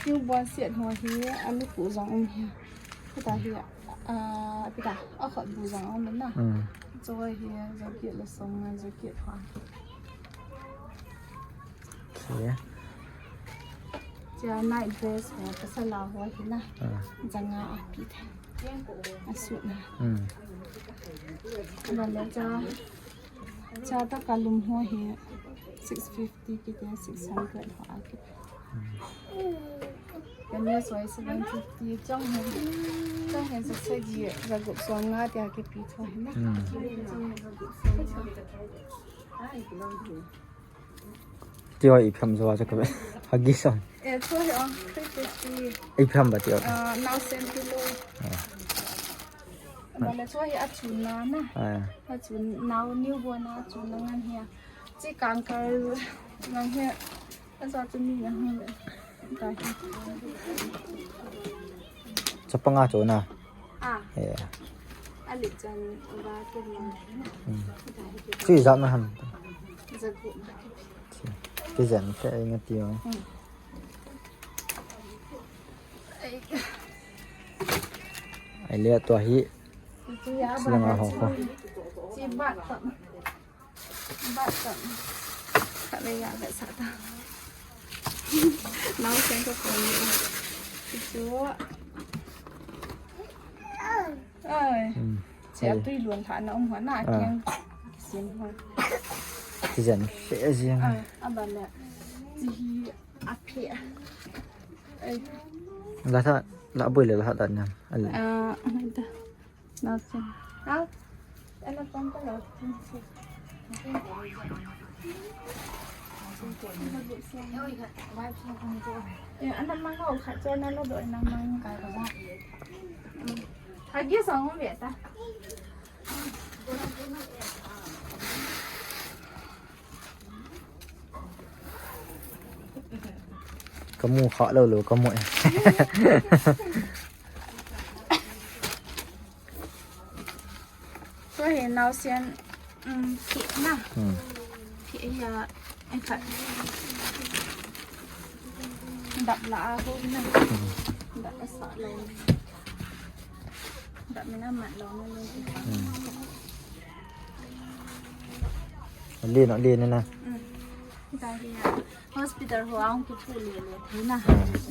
ti bon siat ho hi a lukhuh jong um hi. Kita hi a, kita a khat bu jong um na. Mm. Cho hi ja get le sawm nga ja get ho. Okay. Chia night dress ho, pasal a ho hi na. Ah. Ja nga a pi the. A suit na. Hmm. Ba le cha, cha ta ka lum ho hi six fifty ki te, six hundred ho a ki. Hmm. Ka ni soi seven fifty, chong he. Chong he sa sagi, ja gup sawm nga tia ki pi tho hi na. Hmm. Chong he ja gup sawm nga. Ti ho i pham jo a cha ka ve. Huggies on. Eh, cho hi ong three fifty. I pham ba ti ho. Ah, nau sen pillow. Ah. Ba le cho hi a chun na na. Ah. A chun nau newborn a chun na ngan hi a. Chi kang kar ngan hi. A sa chu mi ngan hi le. Ta hi. Chapang a cho na. Ah. Eh. A le chan ba ke na. Hmm. Chi ja na ham. Ja gup. Ti jen te ai nga ti ho. Hmm. Ele tua hi. Silanga ho ho. Chi bat tam. Bat tam. Khat le ya le sa ta. Nau sen ko ko ni. Chu. Ai. Hmm. Che tui lon tha na um ha na kiang. Sim ha. Ti jan fe jan. Ai, aban le. Chi hi a phe. Ai. La tha, la boi le la tha ta na. Al. Ah, ai ta. Nothing. Hao? Ana pon pa lo. Eh, ana mang ho khat cho na lo do na mang. Kai ko ba. Agi sang ve ta. Kamu kha lo lo kamu e. Tua hi naosen, um, phe na. Hmm. Phe hi a, ai khat. Dap la a ho na. Hmm. Dap a sa lo. Dap mi na mat lo na lo. Hmm. Le no, le na na. Hmm. Tua hi a. Hospital ho a hung kipu le le thei na.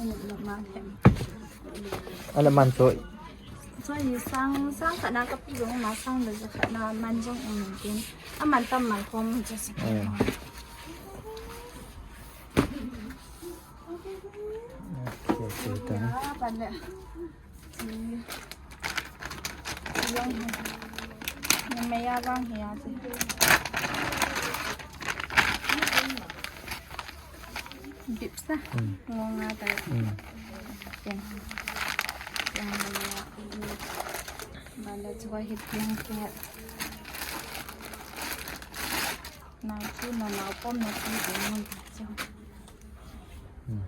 Ani lo ma them. Ala man cho. Cho hi sang, sang khat na kapi jong ma sang le khat na man jong um tin. Aman tam man khom cho si. Eh. Okay, okay, done. Ya, ban le. Ni mei a vang hi a chi. Bips na. Hmm. Ngong a ta. Hmm. Ken. Yang mei a. Bala chua hi piang ke. Na chu na na pom na chi ko mun ta chu. Hmm.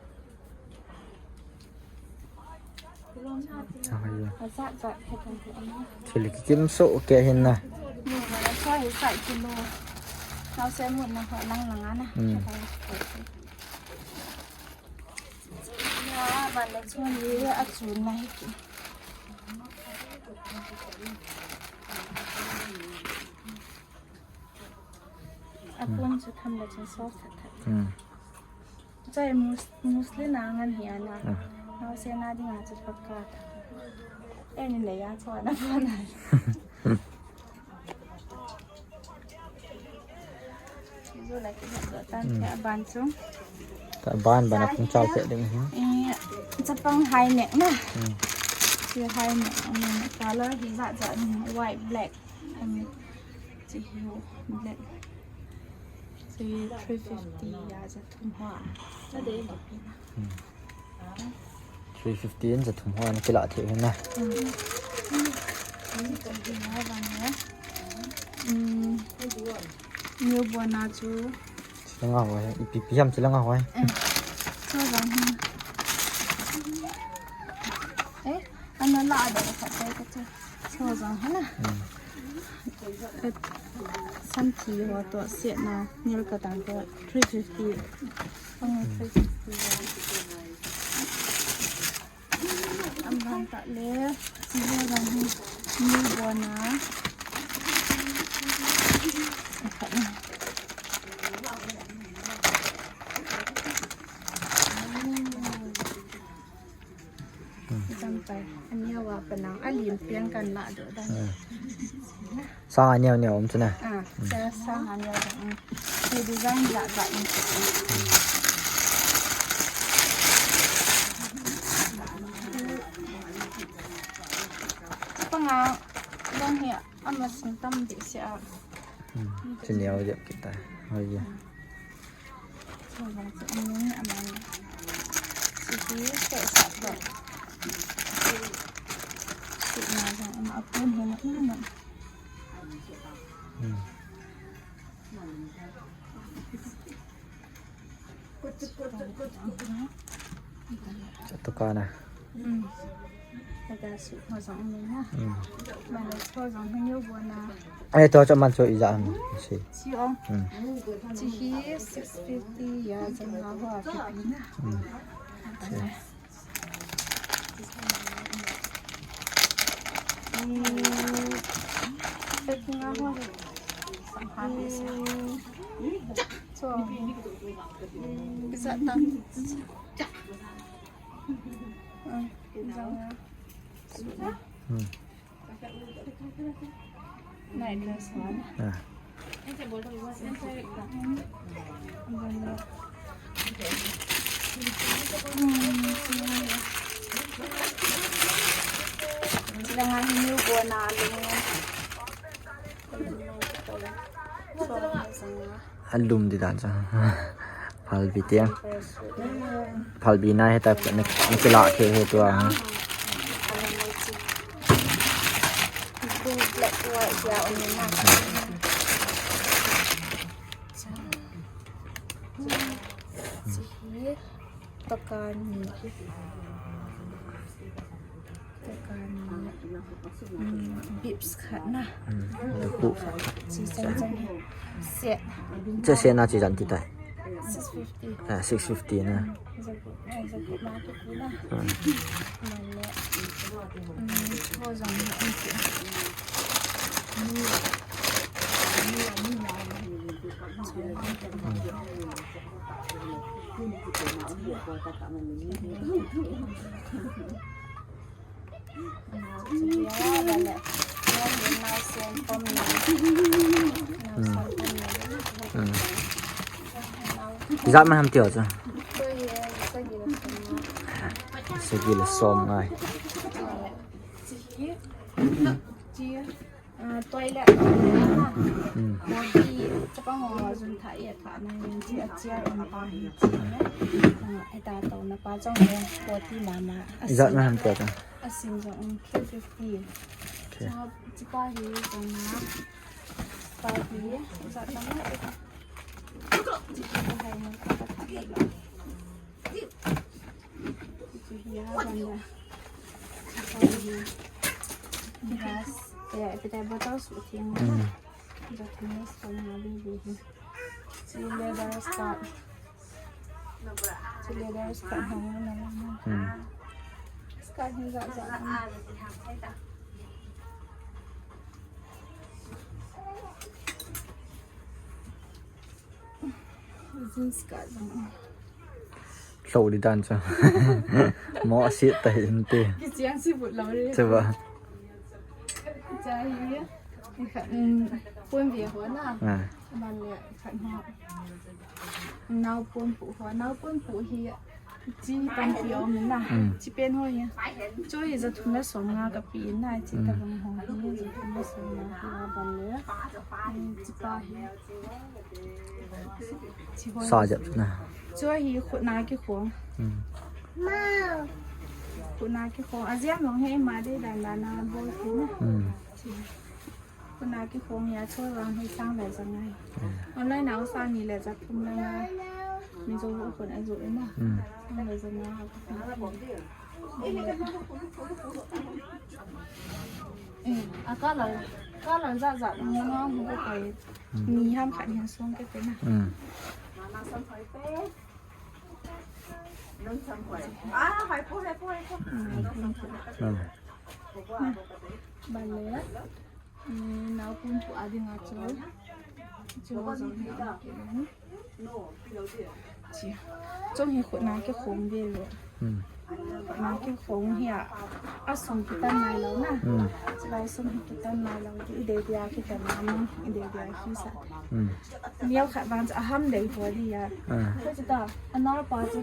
Thil kikim soh kei hin na. Hmm. A pon chu tham le chun soft that that. Hmm. Chai mus-, muslin a ngan hi ana. Hmm. Naosen a dinga chu pakka ta. Eni le ya chu ana pon a. Chu la ki hot tan. Hmm. Ka ban chu. Ka ban ban a kung chal pe ding hi. Eh, chapang high neck na. Hmm. Chu high neck, um, color hi jat jat, um, white, black. Ami, chi hiu, black. Chi three fifty a ja thum hoa. Cha dei kapi na. Hmm. Three fifty in ja thum hoa na kila thei na. Hmm. Ani kapi na bang ya. Hmm. New bona chu. Chilanga hoi, ipi pi ham chilanga hoi. Eh, cho jang hi. Eh, ana la da ka chai ka chai. Cho jang hi na. Hmm. Ka san thi ho to set na, nil ka tang to three fifty. Ang three fifty. Am ran ta le, si ho ran hi, ni bona. Tam tai, ani awa panang, alim piang kan la do dan. Hmm. Sang a neo neo um chu na. Ah, sa, sang a neo neo, um. Chu design jat jat um. Panga, long hi, ama sing tam di si a. Hmm. Chu neo jep kita. Hoi ya. Chu jong chu um ni aman. Chu hi se sa to. Chu na jong um a pon hi na um na. Hmm. Chatu kana. Hmm. Taga su ho jong um na. Hmm. Mana chu jong hin yo bona. Ai to cha man chu ija am si. Si ong. Hmm. Chi hi six fifty ya jong nga ho a ki pi na. Hmm. Si. Packing a ho hi. Sang han ni se. Cho. Bisa ta. Ah, bisa. Hmm. Night dress one. Ah. Alum di dan sa. Phalbi tiang. Phalbi na heta na, na kila ke he tua. Black white ya uni na. Chi hi takani. Takani. Hmm, bibs khat na. Hmm, tuku. Chi chan chan. Set. Che se na chi chan ti tai. Six fifty. Ah, six fifty na. Jagup, eh, jagup na tuku na. Hmm. Male. Hmm, ho jong na. Ijat man ham ti ho chu. Sagi le som ngai. Ah, toilet. Hmm. Body, chapang ho jun tha e tha na yin chi a chair um pa hi chi na. Ah, eta to na pa jong le forty mama. Ijat na ham tia ta. Asin jong um three fifty. Okay. Chapa hi jong na. Pa hi, ijat na ma. Chi pa hai na ka ta ta la. Gas. Ya, kita botol suting. Hmm. Japanese ko na bibi. Si leather skirt. Si leather skirt na na na. Hmm. Skirt ni ja ja. Jeans ka jong. Lou di dan chu. Mo a sit ta hin ti. Kichiang si but lou di. Chu ba. Cha hi. Khat, um, pon ve ho na. Ah. Ban le khat ho. Nao pon pu ho. Nao pon pu hi. Chi tampi um na. Hmm. Chi pen ho hi. Chu hi ja thum le som nga ka pe na. Chi tabang ho hi ja thum le som nga ka ban le. Hmm, chi pa hi. Sa jep na. Chu hi khut na kikhong. Hmm. Khut na kikhong. Ajia mong hi ma di dan dan na bol ki na. Hmm. Khut na kikhong ya chu vang hi sang le jang ai. Hmm. Online na u sang ni le ja thum le nga. Mi jo u khun a jo na. Hmm. Sang le jang ai. Eh, a color, color ja ja na nga hu ko kai. Hmm. Ni ham khat hin song ke te na. Hmm. Hmm. Ban le. Hmm, nao pon pu a ding a chu. Chu jong ni a ke. Chi. Chong hi khut na kikhong ve lou. Hmm. Khut na kikhong hi a. A sum kitan nai lou na. Hmm. Chi lai sum hi kitan nai lou. Chi i dei dia kitan na mo. I dei dia hi sa. Hmm. Miao khat vang chu a ham dei ho di ya. Ah. Ko chu ta. A na pa chu.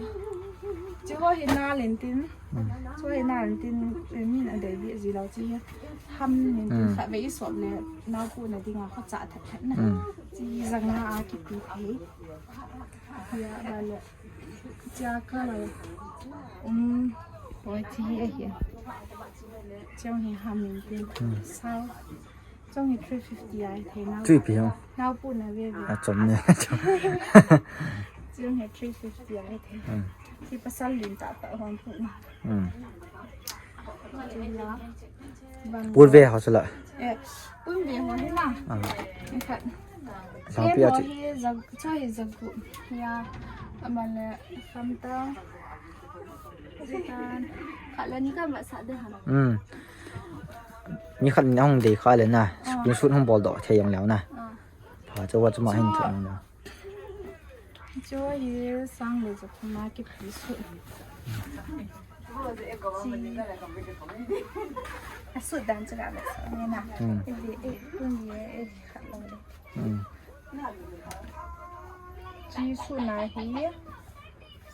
Chi ho hi na len tin. Hmm. Chi ho hi na len tin. Eh, min a dei di ji lou chi. Ham len tin. Hmm. Khat ve i sop le. Nao pu na ding a kho cha that that na. Hmm. Chi jang a kipi thei. Ya, ba le. Chia color. Um, hoi chi hi a hi. Chong hi ham in tin. Hmm. Sao. Chong hi three fifty ai thei na. Three fifty ho. Nao pu na ve ve. A chom ne. Chong hi three fifty ai thei. Hmm. Chi pasal lim ta ta hon pu na. Hmm. Chi ya. Pun ve ho sala. Eh, pun ve ho hi na. Ah. Ni khat. Sang pi a chi. Hi ja, cha hi jagu. Ya, amale khamta. Jitan. Khat la ni ka ma sa de han. Hmm. Mi khat in ahung dei kha le na, screenshot hung bol doh thei jong leu na. Ah. Pha chu WhatsApp ma hin thot na. Chu hi sang le jathum a kipe suit. Chi. A suit dan chu la le sa ni na. Hmm. E di, e, kun di, e di khat lo le. Hmm. Chi suit na hi.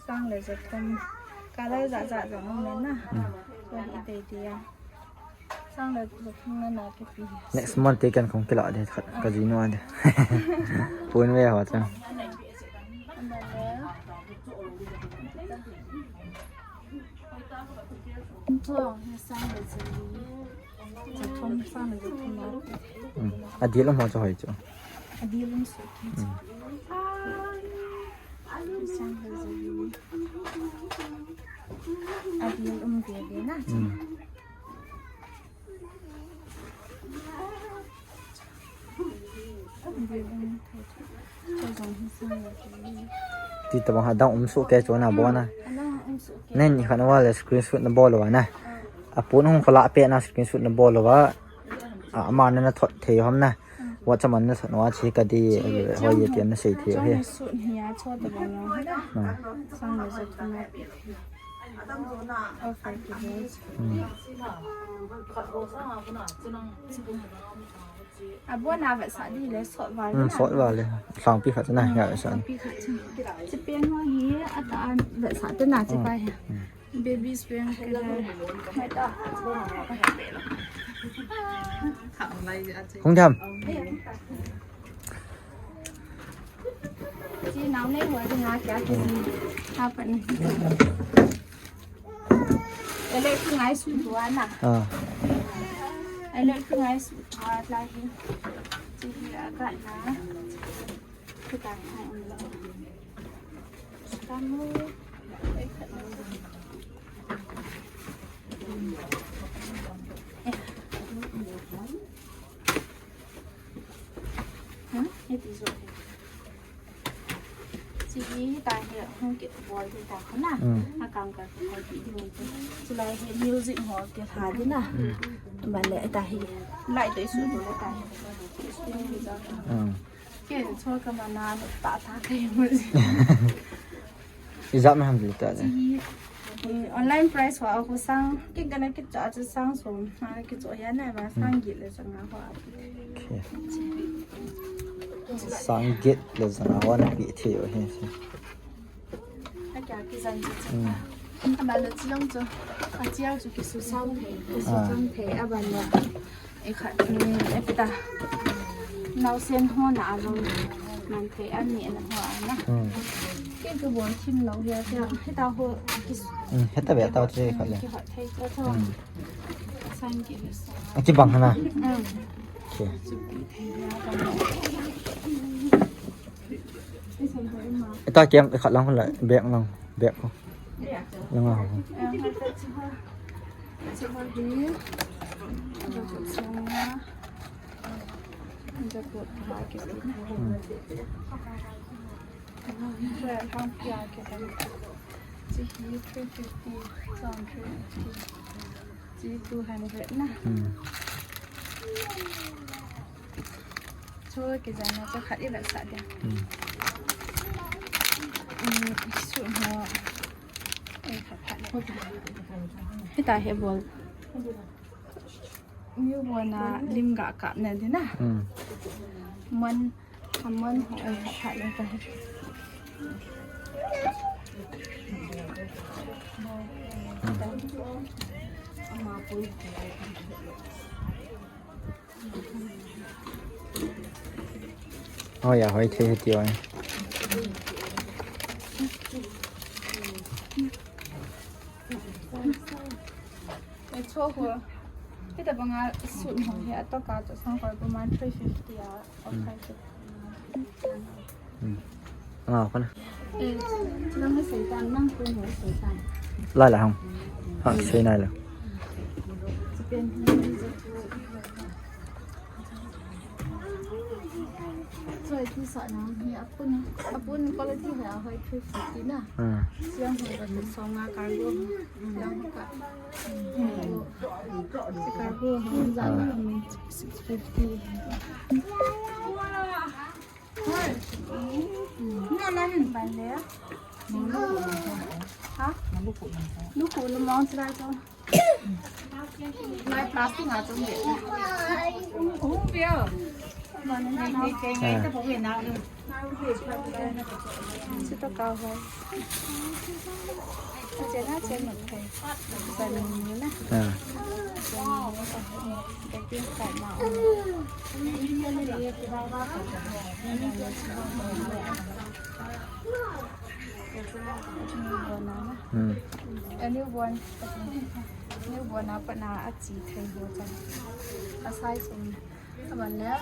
Sang le jathum. Color jat jat jong um na. Hmm. Chu hi dei dei a. Sang le jathum na na kipe. Next month te ken kong kila de khat ka ji no de. Pun ve ho cha. Cho, sang le jathum. Jathum, sang le jathum na. Hmm. A dil um ho cha hoi chu. A dil um suit chu. Hmm. Sang le jathum. A dil um ve ve na. Hmm. Ti tabang ha dang um suh ke chu na bo na. Nen ni khan wa le screenshot na bol wa na. A pun hung khala pe na screenshot na bol wa. A ma na na thot thei hom na. WhatsApp man na thot wa chi ka di hoi ye tian na sei thei he. Suit hi a cho tabang lo. Sang le jathum na. Offer ki bo. Hmm. Abon a vetsah di le sot val. Hmm, sot val le. Sangpi khat na ya sa. Sangpi khat. Chi pen ho hi ata vetsah te na chi pa hi. Hmm. Baby spring color. Hung tham. Chi nau nei ho ding a kya ki. Ha pa ni. Ele tu ngai su tua na. Ah. Ele tu ngai su tua la hi. Chi hi a ka na. Kita hai um lo. Kamu. Hmm? Iti zo. Chi hi ta hi hung kibol hi ta kho na. Hmm. A kang ka ko ti ding ni. Chi lai hi music ho ke tha di na. Hmm. Ban le ta hi. Lai te su le ta hi. Hmm. Ke cho ka ma na ta ta ke mu. Ijat na ham ta. Chi hi, eh, online price ho a ko sang, ki gana ki cha cha sang som, ha ki cho ya na ba sang get le sang ho a. Okay. Sang get le sang ho na pi thei o he. A kya ki jan chi. Hmm. Ama lo chi long cho. A chi a chu ki su sang thei, ki su sang thei a ban la. E khat, mm, e ta. Nausen ho na a lo. Man te an ni na ho a na. Hmm. Ke tu bon thim lo hia tia. Heta ho kis. Hmm, heta be ta che khat le. Ki hot thei ta tho. Hmm. Sang ki le sa. A ki bang hana. Hmm. Okay. Chu pi thei ya ta. Ita kem khat lang la bek lang bek ko. Lang a ho. Hmm. Chi two hundred na. Hmm. Chu kijan na chu khat i vetsah dia. Hmm. Hmm, su ho. Eh, khat khat le. Hita he bol. New bol na lim ga kap na di na. Hmm. Mon Amon ho ai khat khat le ta. Hoi a, hoi thei hiti oi. Ei, cho ho. Hita banga suit ho hi atoka chu sang koi puma three fifty a, okay. Hmm. Nga ko na. Eh, nang ni seitan, nang ko ni seitan. La la hang. Ha, sei nai la. Chipen ni je tu. Choi ti sa na hi apun, apun quality hai a hoi three fifty na. Hmm. Siang hoi ba song a cargo. Yang ka. Cargo. Si cargo hong za na six fifty. Hoi. Ni ala hin ban le. Ha? Lu ku lu mong chila to. Nai plastic a chung de. Hung pia. Nai, nai, nai, nai, nai, nai, nai. Sito ka ho. Ache na, ache na, ache. Ba ni ni na. Ah. Packing card na. Hmm. A newborn, newborn a pat na a chi thei ho chan. A size um. Aban le.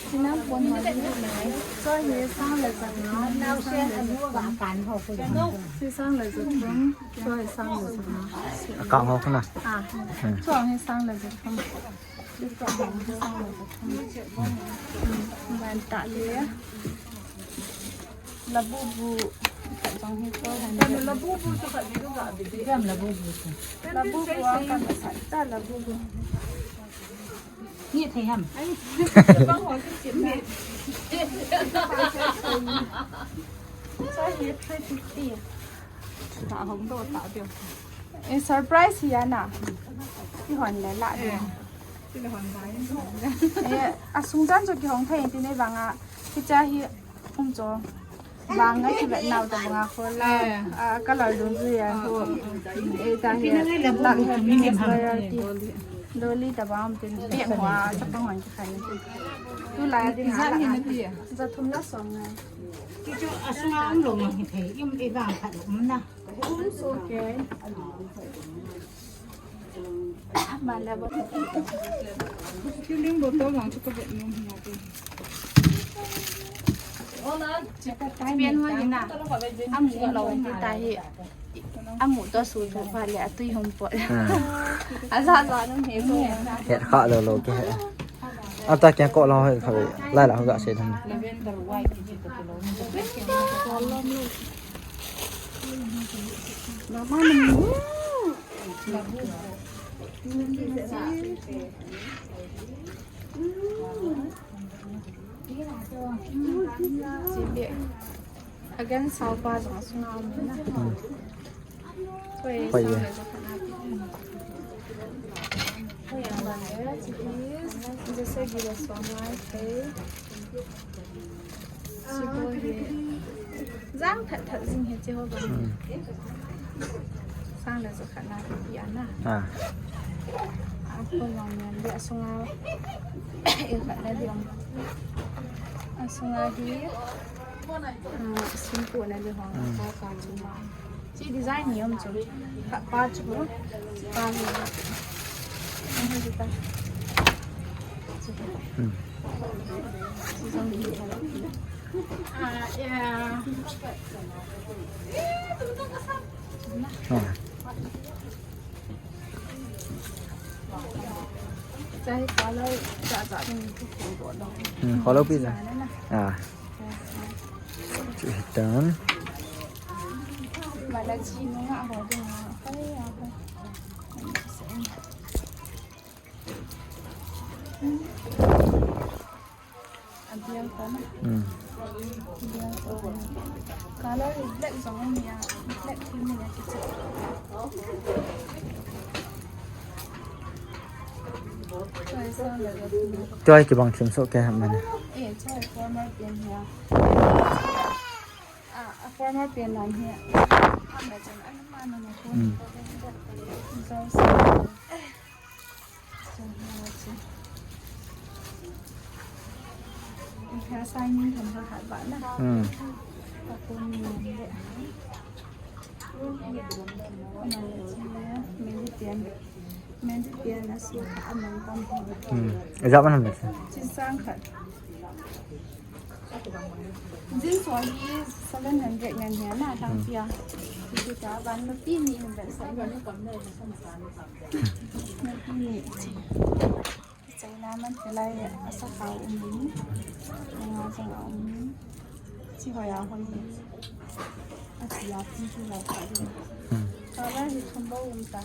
China pon ho ni le. Choi hi sang le jat na. Nau se anu ga kan ho ko. Si sang le jat thum. Choi sang le jat na. A kang ho na. Ah. Hmm. Choi hi sang le jat thum. Si choi hi sang le jat thum. Hmm. Ban ta le. Labubu, khat jong hi four hundred. Labubu chu khat ni ka ga bi. Jam Labubu chu. Labubu a ka masat ta Labubu. Ni thei ham. Ai. Bang ho chu chim ni. Choi hi three fifty. Ta hong do ta bio. Eh, surprise hi ana. Kihon le la de. Eh, asung jan chu kihong thei ti nei vang a. Kicha hi um cho. Vang a kivet nau ta vang a khol la. Eh. A, color dungjuia ho. Eh, ta hi. Black happiness royalty. Dolly ta bang tin. Ti mo a chapang hon kikhai. Tu la din la. Za thum la song ngai. Kichu asung a um lo ma hi thei. Um e vang khat um na. Filling bottle vang chu ka vet nom hi ati. Pen ho hi na. Amu lo ti ta hi. Amu to su thu pha le atui hung pot. Ah. Aja ja nom hi ko. Het kha lo lo ke. Ata kya ko lo he kha lai la ho ga se tham. Lavender white ji ko lo. Mama ni. Sibi. Again, salpa jong sunga um na. Hmm. Hoi, hoi, sang ye. Hoi, ang bang ye, chikis. Jese gila song lai, hoi. Sibo ye. Jang that that jing he che ho bang. Hmm. Sang le jo khat na pi ana. Ah. Ako lang yan, di asunga. E khat na di ang. Asunga hi. Ah, simple na di ho. Hmm. Ka ka chuma. Chi design ni um chu. Ka pa chu. Pa ni. Ang ha ta. Hmm. Chi jong ni. Ah, yeah. Ah. Chai color cha cha ni. Hmm, color pi na. Ah. Chu hitan. Mala chi nunga ho ding a. Hai a ho. Abiang ko na. Hmm. Abiang ko. Color hi black jong ni a. Black hi ni a kichi. Choi sang le. Choi kibang thim so ke ham mane. Eh, choi former pen hi a. Ah, a former pen line hi. Ham le chang an ma na na ko. Hmm. Jong sa. Hmm. Hmm. Ejak mana mesti? Jeans ho hi seven hundred ngan hi na, tang pia. Ti ta ban ma pi ni hin ban sa. Ma pi ni. China Aman tilai asaka umin. Nga jang umin. Chi hoya hoi. Atia pi tu la ka din. Hmm. Kala hi thumbo um ta.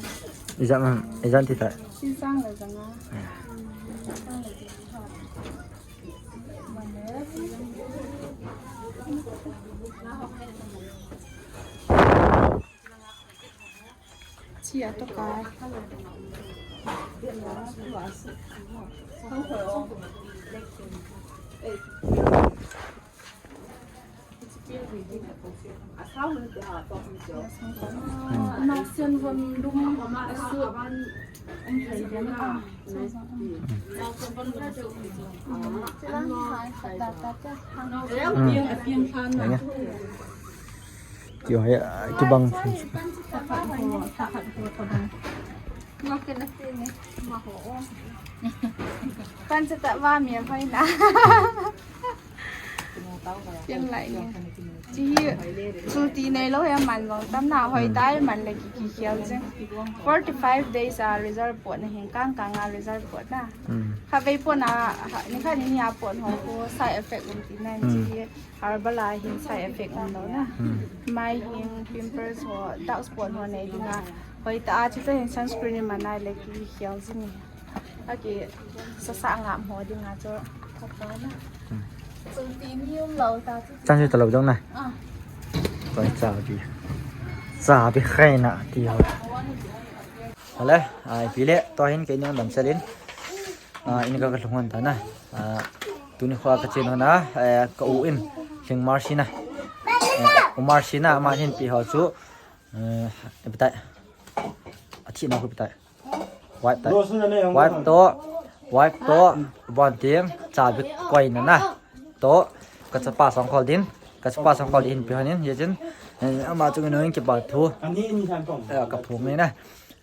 Ijat man, ijat ti ta. Chi jang la jang a. Jang la jang a. Chia to kai. Nasen von dum asu. Kio hai, kibang. Kan sa ta ba mi a phai na. Piang lai ni. Chi hi, chu ti nei lo ya man lo. Tam na hoi tai man le ki ki khial che. Forty-five days a result pot na hin kang kang a result pot na. Hmm. Ha vei pot na, ha, ni kha ni ni a pot ho ko side effect um ti na chi hi. Herbal a hin side effect um lo na. Hmm. Mai hin pimples ho, dark spot ho nei ding a. Hoi ta a chu ta hin sunscreen ni man nai le ki khial jing ni. Aki sasa ngam ho ding a chu. Ka pa na. Hmm. Chu ti ni um lo ta chu. Chan chu ta lo jong na. Ah. Koi cha bi. Cha bi khai na ti ho. Ale, ai pi le, to hin kei ni dam selin. Ah, in ka ka lhung hon ta na. Ah, tuni kho ka chen hon a, eh, ka u in, Lhingmar Sina. Eh, Umar Sina, ama hin pi ho chu, eh, ipi tai. A thi na ko ipi tai. Wife tai. Wife to, wife to, bon ting, cha bi koi na na. To, ka chapa song khol din, ka chapa song khol din pi hon in, ye chin. Eh, ama chu no in kipa thu. Eh, ka phung ni na.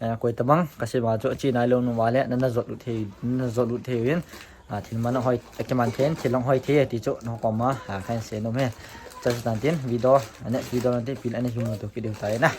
Eh, koi tabang, ka sima chu, chi nai lo nu va le, na, na jot lut thei, na jot lut thei in. Ah, thil man hoi, eh, kiman thei in, thil long hoi thei, ti chu, no koma, ah, khan se nom he. Cha chu tan tin, video, ah, next video nan tin, pil ana himu to ki diu tai na.